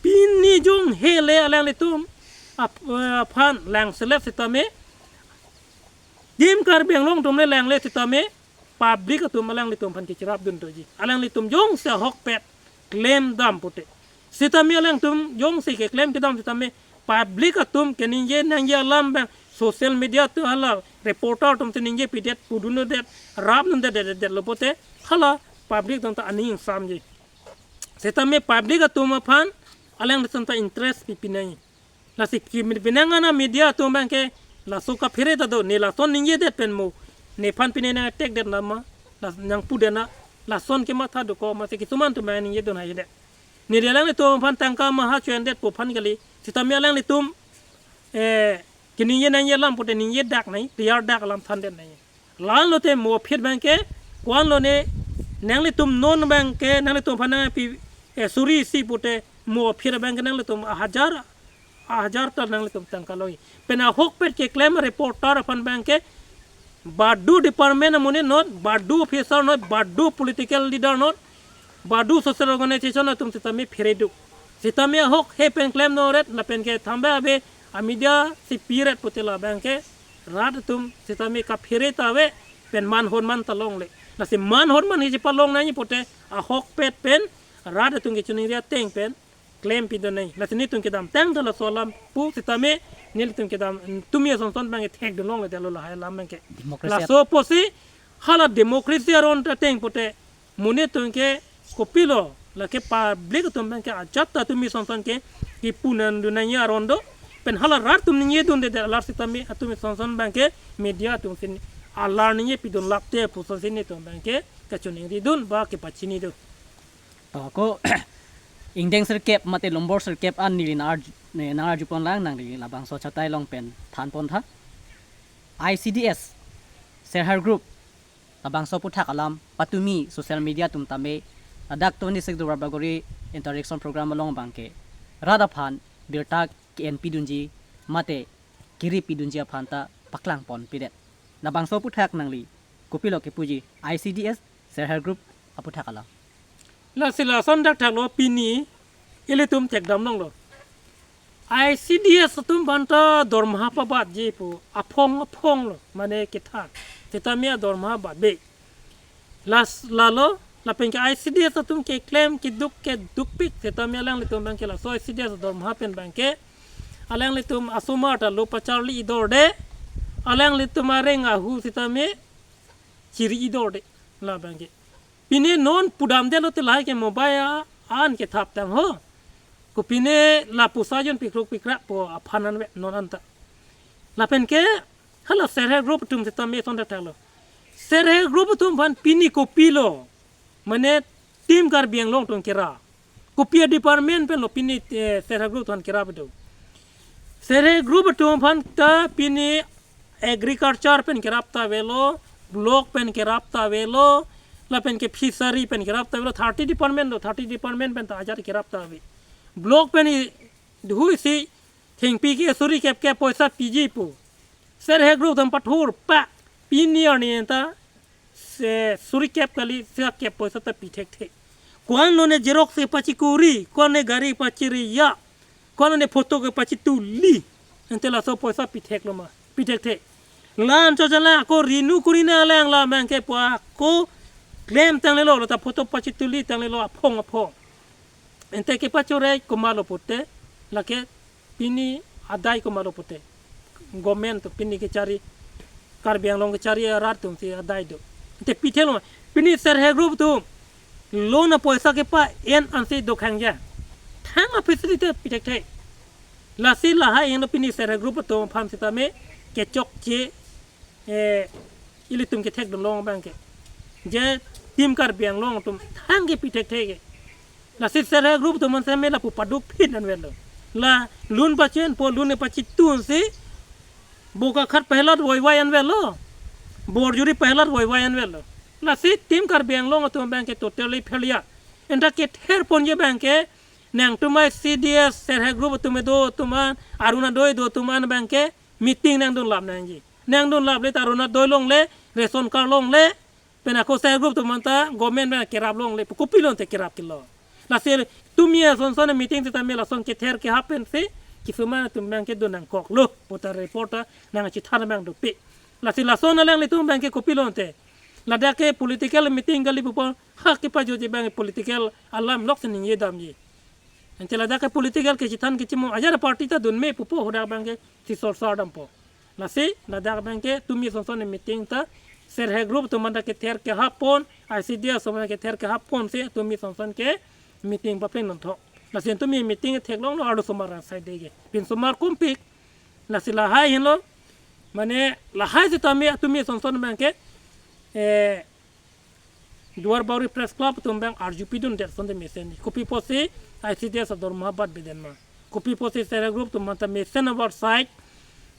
pini jong hele alanglitum ap- eh, aphan langselet setame Team Karbi Anglong atum le langle setame public atum alanglitum aphan kecherapdun doji. Alanglitum jongsi ahokpet klemdam pute. Setame alangtum jongsi keklem kedam setame public atum keningje nangji alam abang social media atum hala reporter atum si ningjepidet, pudundedet, rapdundedet, detlo pute hala public atum ta aning ingsamji. Setame public atum aphan alanglitum ta interest pipinai. Lasi kimi pinang ana media atum abang ke laso kaphere ta do, ne lason ningjedet pen mo nephan pine nang attack det nama, las- nangpudet na, lason kematha dokok ma se kisuman atum abang ningjedun haidet. Neli alanglitum aphan tangka maha chuendet pu aphan kali, setame alanglitum, eh, keningje nangji alam pute ningje dak nai, riar dak alam thandet nai. Lan lote mo aphi abang ke, ko-an lone, nanglitum non abang ke, nanglitum aphan nangpi, eh, suri isi pute, mo aphi abang ke nanglitum ahajar, ahajar ta nanglitum tangka longji. Pen ahokpet keklem reporter aphan abang ke, badu department amonit not, badu officer not, badu political leader not, badu social organization atum setame phereduk. Setame ahok he pen klemnoret, lapen ke thamba ave, a media si piret pute labang ke, rat atum setame kaphere ta ave, pen man hon man ta longle. Lasi man hon man hi chepalong nangji pute, ahokpet pen, rat atum kechiningri ateng pen, klempidun nai. Lasi nelitum kedamtang ta laso alam pu setame, nelitum kedam, tumi asonson abang ke thekdun longledetlo lahai alam abang ke. Democracy. Laso pusi, hala democracy aron ta ateng pute, monit atum ke kopilo, lake public atum abang ke ajat ta tumi sonson ke kipu nangdun nangji aron do, pen hala rat atum ningjedundedet alar setame atumi sonson abang ke media atum si alar ningjepidun lapte puson si nelitum abang ke kachiningridun ba kepachinidun. To ko ingdeng sirkep mate lombor sirkep an neli nang arju, ne, nang arjupon lang nangli labangso chatai along pen thanpon tha. I C D S, Self Help Group, labangso aputhak alam patumi social media atum tame ladak twenty-six Duarbagori interaction program along abang ke rat aphan birta ke-enpidunji mate keripidunji aphan ta paklangponpidet. Labangso aputhak nangli kopilo kepuji I C D S Self Help Group aputhak alam? Lasi lason thakthak lo pini ilitum thekdam longlo. I C D S atum aphan ta dormaha pabatji pu, aphong aphong lo, mane kethan. Sitame dormaha batbe. Las lalo, lapen ke I C D S atum keklem keduk kedukpik, sitame alanglitum abang ke laso I C D S dormaha pen abang ke alanglitum asomar ta lo pacharli idorde, alanglitum areng ahu sitame chiri idorde, labang ke. Pine non pudamde lote lahai ke mobile a-, an kethap tang ho. Kopine lapuson ajon pikruk pikra po aphan anvet non anta. Lapen ke, hala self help group atum sitame son thakthak lo. Self help group atum aphan pini kopilo. Mane Team Karbi Anglong atum kera. Kopi a-department pen lo pini, eh, self help group atum kera bedo. Self help group atum aphan ta pini agriculture pen kerap ta avelo, block pen kerap ta avelo, lapen ke fishery pen kerap ta avelo, thirty department lo, thirty department pen ta ajat kerap ta ave. Block pen i, duhui si, thengpi ke suri kep kep poisa piji pu. Self help group atum pathur pa, pini arni anta, se suri kep kali, sika kep poisa ta pi thekthe. Ko-an lone xerox kepachikuri, ko-an ne gari pachiriya, ko-an lone photo kepachituli. Ante laso poisa pi thek lo ma, pi thekthe. La-an chojala ako rinu kurina alang labang ke pu ako klem tanglelo, la ta photo pachituli tanglelo aphong aphong. Ante kepachore komatlo pute, lake pini adai komatlo pute. Government atum pini kechari, Karbi Anglong kechari arat atum si adai do. Ante pi thek lo ma, pini self help group atum loan apoisa kepa-en ansi dokhang ja. Thang a-facility pi thekthe. Lasi lahai henlo pini self help group atum aphan sitame kechokche, eh, ilitum kethekdun long abang ke. Je Team Karbi Anglong atum thang ke pi thekthe ke. Lasi self help group atum aphan sitame lapu paduk phin anvet lo. La loan pachi-enpo, loan pachitun si, boka khat pahelat voivai anvet lo. Borjuri pahelat voivai anvet lo. Lasi Team Karbi Anglong atum abang ke totally failure. Anta kether ponji abang ke, nangtum I C D S self help group atum kedo atum an, Arunodoi do atum an abang ke, meeting nangdun lap nangji. Nangdun laple ta Arunodoi longle, ration card longle, pen ako self help group atum anta government pen kerap longle, kopilo ante kerap kelo. Lasi tumi ason son meeting sitame lason kether kehap pensi, kisuman atum abang ke do nangkoklo, puta report ta nangchethan abang dopik. Lasi lason alanglitum abang ke kopilo ante. Ladak ke political meeting kali pupo, ha kepajutji abang political alam lok si ningje damji. Ante ladak ke political kechethan kechimum ajat party ta dunme pupo, hadak abang ke si sorsar dampo. Lasi ladak abang ke tumi ason son meeting ta self help group atum anta kether kehap pon, I C D S atum anta kether kehap ponsi tumi ason son ke meeting papleng non tho. Lasi tumi meeting theklonglo arlo osomar asai de ke. Pin osomar kumpik. Lasi lahai henlo. Mane lahai sitame tumi ason son abang ke, eh, Duarbagori Press Club atum abang arjupidundet asonte mesen. Kopi pusi I C D S adormaha batbeden ma. Kopi pusi self help group atum anta mesen abar side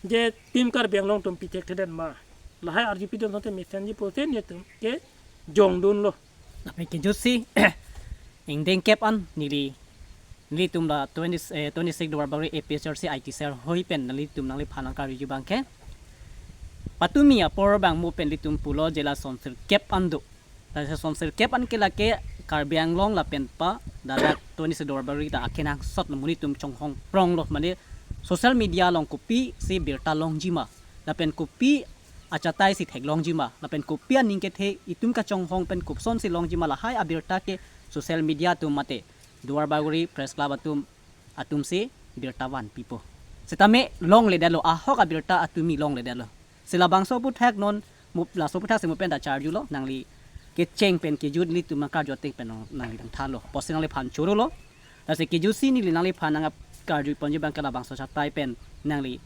je Team Karbi Anglong atum pi thekthedet ma. Lahai arjupidun asonte mesenji pusi netum kejongdunlo. Lapen kejutsi ingdeng kep an neli, nelitum la twenty, eh, twenty-six Duarbagori A P H L C I T cell hoi pen nelitum nangliphan nangkarjuji abang ke, patumi apor abang mo pen nelitum pulo je lason sirkep an do. Lason sirkep an ke lake Karbi Anglong lapen pa ladak twenty-six Duarbagori ta akenangsot lo, monit atum chonghong prong lo, mane social media along kopisi birta longji ma, lapen kopi achatai si theklongji ma, lapen kopi aning kethe itum kachonghong pen kopusonsi longji ma, lahai abirta ke social media atum mate Duarbagori Press Club atum, atumsi birta vanpipo. Sitame longledetlo, ahok abirta atumi longledetlo. Si labangso aphuthak non, mo-, laso aphuthak si mo pen ta charjulo, nangli kecheng pen kejut nelitum nangkarju ateng pen nangli nangthanlo. Pusi nangliphan chorolo. Lasi kejutsi neli nangliphan nangkarju ponji abang ke labangso achatai pen nangli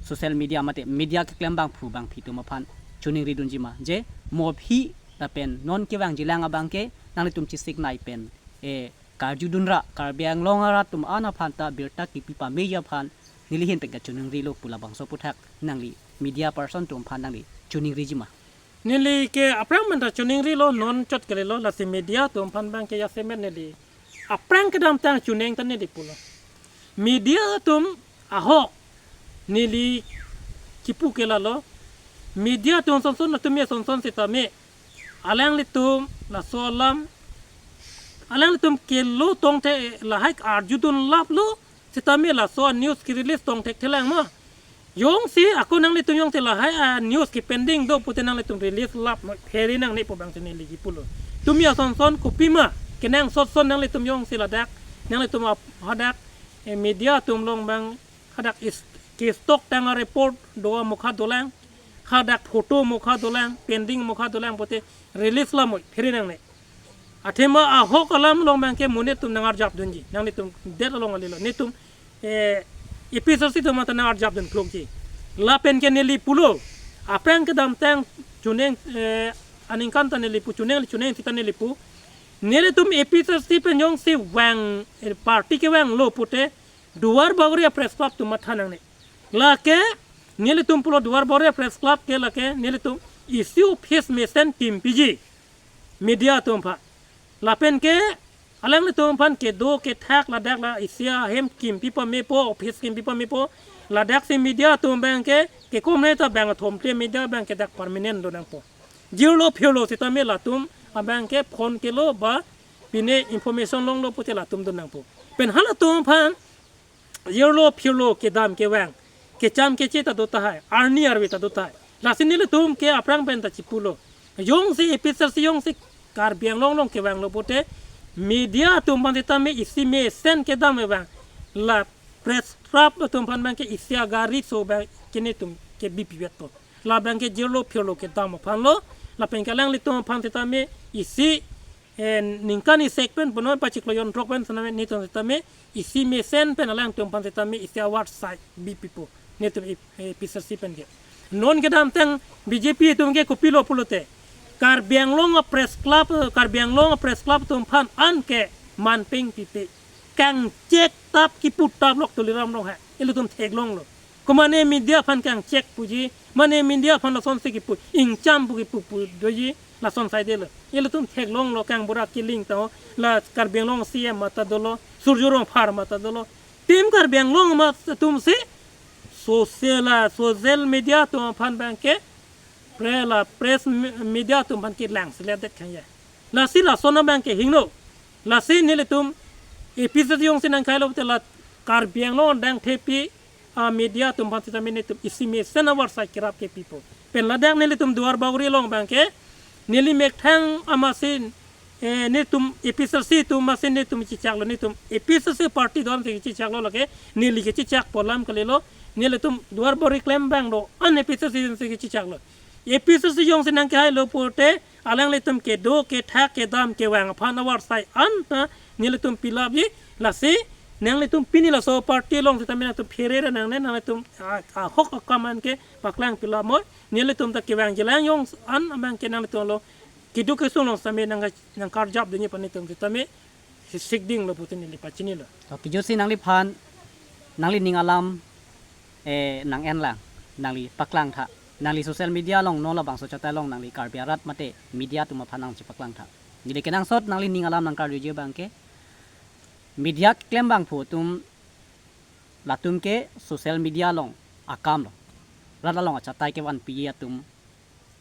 social media mate media keklem abangphu abangphi atum aphan choningridunji ma. Je mo aphi lapen non kevangjilang abang ke nanglitum chesiknei pen, eh, karjudunra, Karbi Anglong arat atum an aphan ta birta kipi pameji aphan neli ahin pen kachoningrilo pu labangso aphuthak nangli media person atum aphan nangli choningriji ma. Neli ke aphrang pen ta choningrilo, non chot kalilo, lasi media atum aphan abang ke jasemet neli aphrang kedamtang choningri ta neli pulo. Media atum ahok neli kipu ke lalo. Media atum sonson, tumi sonson sitame alanglitum laso alam alanglitum kelo tongte lahai arjudun laplo, Sitame laso a-news ke-release tong thekthelang ma. Jongsi ako nanglitum jongsi lahai a-news ke-pending do pute nanglitum release lap noi, phere nangne pu abang si neli kipulo. Tumi asonson kopima kenangsot ason nanglitum jongsi ladak, nanglitum ap-, hadak, eh, media atum along abang hadak is, ke-stock tang a-report do amokha dolang, hadak photo amokha dolang, pending amokha dolang pute release lap noi, phere nangne. Athema ahok alam along abangke monit atum nangarjapdunji. Nanglitum det along alilo. Netum, eh, A P H L C atum mata nangarjapdun klokji. Lapen ke neli pulo. Aphrang kedamtang chuneng, eh, aningkan ta neli pu, chuneng, chuneng sita neli pu. Nelitum A P H L C pen jongsi vang, eh, party kevanglo pute Duar Bagori a-press club atum matha nangne. Lake nelitum pulo Duar Bagori a-press club ke lake nelitum isi office mesen kimpiji media atum aphan. Lapen ke alanglitum aphan kedo kethak ladak la isi ahem kimpi pamepo, office kimpi pamepo. Ladak si media atum abangke kekom ne ta bang athom te media abangke dak permanent do nangpo. Jirlo phirlo sitame latum abangke phone kelo ba pine information longlo pute latum do nangpo. Pen halatum aphan jirlo phirlo kedam kevang, kecham keche ta do tahai, arni arve ta do tahai. Lasi nelitum ke aphrang pen ta chipulo. Jongsi A P H L C jongsi Karbi Anglong along kevanglo pute media atum aphan sitame isi mesen kedam kevang. La press club atum aphan abangke isi agari so abangke netum kebi pivetpo. La abangke jirlo phirlo kedam aphanlo. Lapen ke alanglitum aphan sitame isi, eh, ningkan isi pen punon pachiklo jonthrok pen sitame netum sitame isi mesen pen alangtum aphan sitame isi award sai bipipo. Netum i, eh, A P H L C pen ke. Non kedamtang B J P atum ke kopilo pulote Karbi Anglong a-press club, Karbi Anglong a-press club atum aphan an ke manpeng pipe. Kangchek tap kipu tap lok Tuliram Ronghang. Ilitum theklonglo. Komane media aphan kangchek puji, mane media aphan lasonsi kipu, ingcham pu kipu pu doji, lason saidelo. Ilitum theklonglo kang bura kiling ta-o, la Karbi Anglong C M mata dolo, Surjya Rongphar mata dolo. Tim Karbi Anglong amat atum si social, la social media atum aphan abangke, pre la press me-, media atum aphan kelang selet det khang ya. Lasi lason abangke hingno. Lasi nelitum A P H L C jongsi nangkailo te la Karbi Anglong adang thepi a-media atum aphan sitame netum isi mesen award sai kerap kepipo. Pen ladak nelitum Duar Bagori along abangke neli methang amatsi, eh, netum A P H L C atum amatsi netum chechaklo, netum A P H L C party do-an si chechaklo, lake neli kechechakpo alam kalilo. Nelitum Duar Bagori klembang do-an A P H L C atum si kechechaklo. A P H L C jongsi nangkehailo pute alanglitum kedo kethak kedam kevang aphan award sai an ta nelitum pilapji. Lasi nanglitum pini laso party along sitame nangtum phere ra nangne, nanglitum a, ahok akam an ke paklang pilap moi. Nelitum ta kevangjilang jong an abangke nanglitum lo keduk kesung along sitame nang, nangkarjapdunji pu netum sitame sikdinglo pute neli pachinilo. Okay, jutsi nangliphan, nanglining alam, eh, nang-enlang, nangli paklangtha. Nangli social media along non labangso achatai along nangli Karbi arat mate media atum aphan nangchepaklangtha. Neli kenangsot nanglining alam nangkarjuji abangke media keklembangphu atum, latum ke social media along akamlo. Rat along achatai kevanpi atum,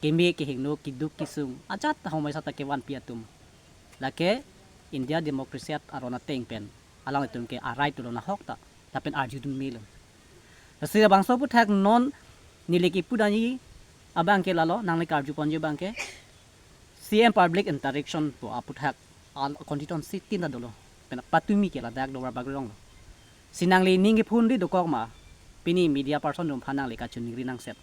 keme kehingno keduk kesung ajat ahomai sata kevanpi atum. Lake India democracy aron ateng pen alanglitum ke a-right lo, nahok ta, lapen arjudun melo. Lasi labangso aphuthak non neli kipudunji abangke lalo, nangli karjuponji abangke C M public interaction pu aphuthak al constituency tin ta dolo. Pen patumi ke ladak Duar Bagori alonglo. Si nanglining kephun di dokok ma, pini media person atum aphan nangli kachiningri nangset.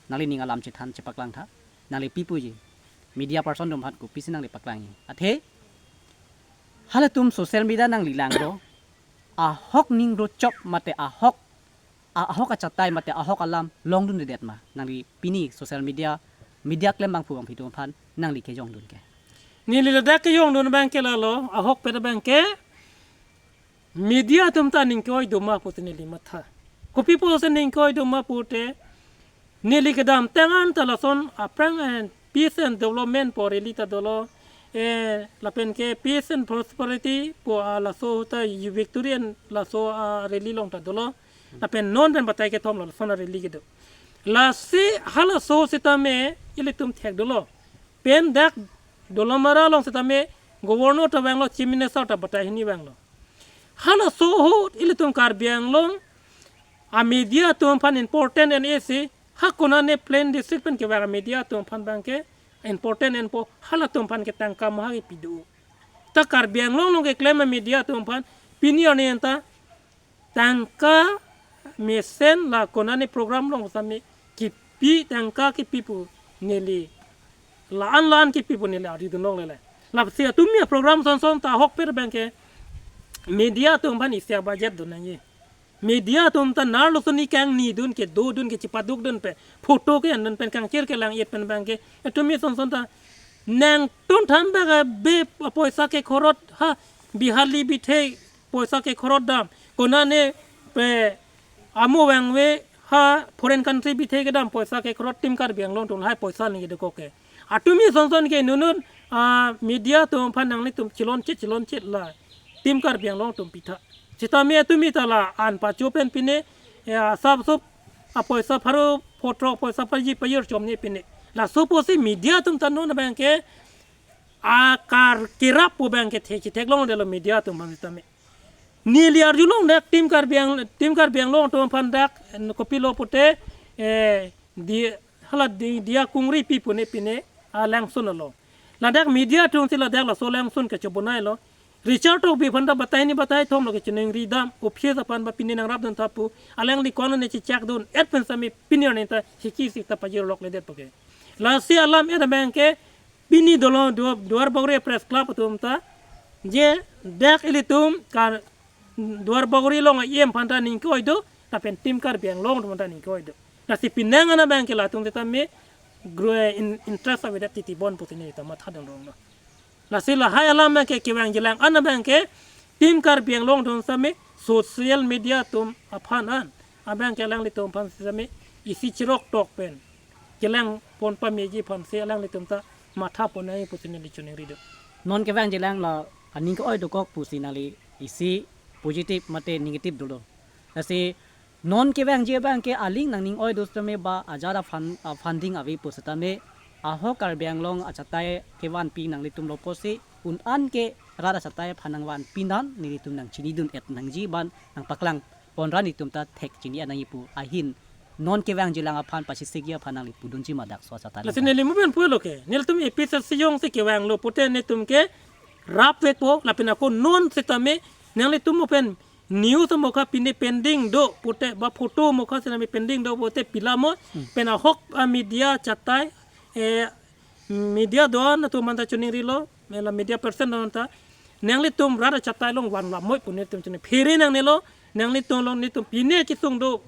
Nanglining alam chethan chepaklangtha. Nangli pi puji, media person atum aphan kopisi nangli paklangji. Athe halatum social media nangli langlo, ahok ning rochop mate ahok, ahok achatai mate ahok alam longdundedet ma? Nangli pini social media, media klembangphu abangpi atum aphan nangli kejongdun ke. Neli ladak kejongdun abangke lalo, ahokpet abangke media atum ta ning ke-oi do ma pute neli matha. Kopi pusi ning ke-oi do ma pute, neli kedamtang an ta lason aphrang an peace and development pu rally ta dolo, eh, lapen ke peace and prosperity pu, ah, laso ahut ta victory and laso, ah, rally along ta dolo. Lapen non pen batai kethom lo lason a-rally kedo. Lasi halaso sitame ilitum thek dolo. Pen dak Dolamara along sitame governor ta vanglo, chief minister ta batai hini vanglo. Halaso ahut ilitum Karbi Anglong a media atum aphan important en isi, ha konane plain district pen kevang a media atum aphan abangke important enpo, halatum aphan ke tangka maha kepi do. Ta Karbi Anglong along keklem a media atum aphan pini arni anta tangka mesen la konane program along sami kipi, tangka kipi pu neli, la-an la-an kipi pu neli arjudun longle. Lasi atumi a program sonson ta ahokpet abangke media atum aphan isi a budget do nangji. Media atum ta nar lo soni kangnidun, kedodun, kechepadukdun pen, photo ke-endun pen, kangchir kelang-et pen abangke, atumi sonson ta nangtum thanbak abe poisa kekhorot, ha, Bihali bithe poisa kekhorot dam, konane pe amo vangve, ha, foreign country bithe kedam poisa kekhorot, Team Karbi Anglong atum lahai poisa ningje dokok ke. Atumi sonson ke nunun, ah, media atum aphan nanglitum chilonchit chilonchit la Team Karbi Anglong atum pitha. Sitame atumi ta la-an pacho pen pine, ya, sab sub a poisa pharo phothrok, poisa paji pajir chomne pine. Laso apotsi media atum ta non abangke akar kerap pu abangke the, chetheklongledetlo media atum aphan sitame. Neli arjulongdak Team Karbi Ang-, Team Karbi Anglong atum aphan dak, kopilo pute, eh, di, hala di, diya kungri pi pune pine alangsun along. Ladak media atum si ladak laso alangsun kechobonailo. Richard Tokbi aphan ta batai hini batai thom lo kechiningri dam, office aphan ba pini nangrapdun tha pu, alangli konane chechakdun-et pen sami pini arni ta hiki si ta pajirlokledetpo ke. Lasi alam-et abangke pini dolo Dua-, Duar Bagori Press Club atum ta, je dak ilitum Kar-, Duar Bagori along a-E M aphan ta ning ke-oi do, lapen Team Karbi Anglong atum aphan ta ning ke-oi do. Lasi penang an abangke latum sitame gro-, in-, interest avedet titi bon pusi neli ta mathadun longlo. Lasi lahai alam abangke kevangjilang an abangke Team Karbi Anglong atum sami social media atum aphan an abangke alanglitum aphan sami isi chirok tok pen kelang pon pameji aphan si alanglitum ta matha pon nangji pusi neli chiningri do. Non kevangjilang la aning ke-oi dokok pusi nangli isi positive mate negative dolo. Lasi non kevangji abangke aling nangning-oi do sitame ba ajat a fund, a funding ave pu sitame ahok Karbi Anglong achatai kevanpi nanglitum lo pusi un-an ke rat achatai aphan nangvanpi non nelitum nangchinidun-et nangji ban nangpaklang pon ra nelitum ta thek chini-et nangji pu ahin non kevangjilang aphan pasisik-ji aphan nangli pudunji ma dak so achatai. Lasi neli mo pen pulo ke, nelitum A P H L C jongsi kevanglo pute nelitum ke rapvekpo, lapen ako non sitame nanglitum mo pen news mokha pine pending do pute ba photo mokha sitame pending do pute pila mo, hmm, pen ahok a media chatai, eh, media do-an atum aphan ta chiningrilo, mela media person do-an ta, nanglitum rat achatai along vanlam moi pu nelitum chini. Phere nangnelo, nanglitum along nelitum pine kesung do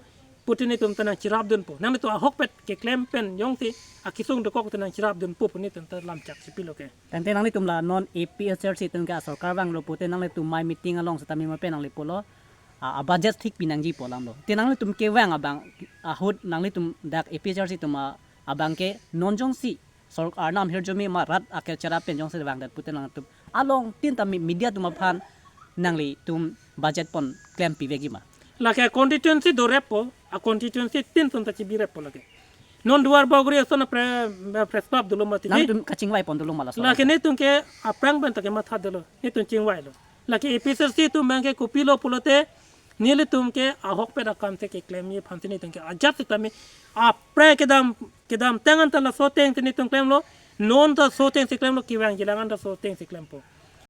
pute nelitum ta nangchirapdunpo. Nanglitum ahokpet keklem pen jongsi akesung dokok ta nangchirapdunpo pu nelitum ta lamchak si pilo ke. Tangte nanglitum la non A P H L C atum ke asorkar vanglo pute nanglitum mai meeting along sitame ma pen nangli pulo, a, a budget thik pi nangji pu alam lo. Te nanglitum kevang abang ahut nanglitum dak A P H L C atum a, abangke non jongsi sorkar nam hirjume ma rat akel chera pen jongsi vangdet pute nanglitum along tin ta mi-, media atum aphan nanglitum budget pon klem pivekji ma? Lake constituency doreppo, a constituency tin atum ta chibireppo lake. Non Duar Bagori ason a pre-, press club dolo mati. Nangtum kachingvai pon dolo ma laso. Lake nelitum ke aphrang pen ta kematha dolo. Nelitum chingvailo. Lake A P H L C atum abangke kopilo pulote nelitum ke ahokpet akam si keklemji aphan si nelitum ke ajat sitame apre kedam, kedamtang an ta laso ateng si nelitum klemlo. Non ta laso ateng si klemlo, kevangjilang an ta laso ateng si klempo.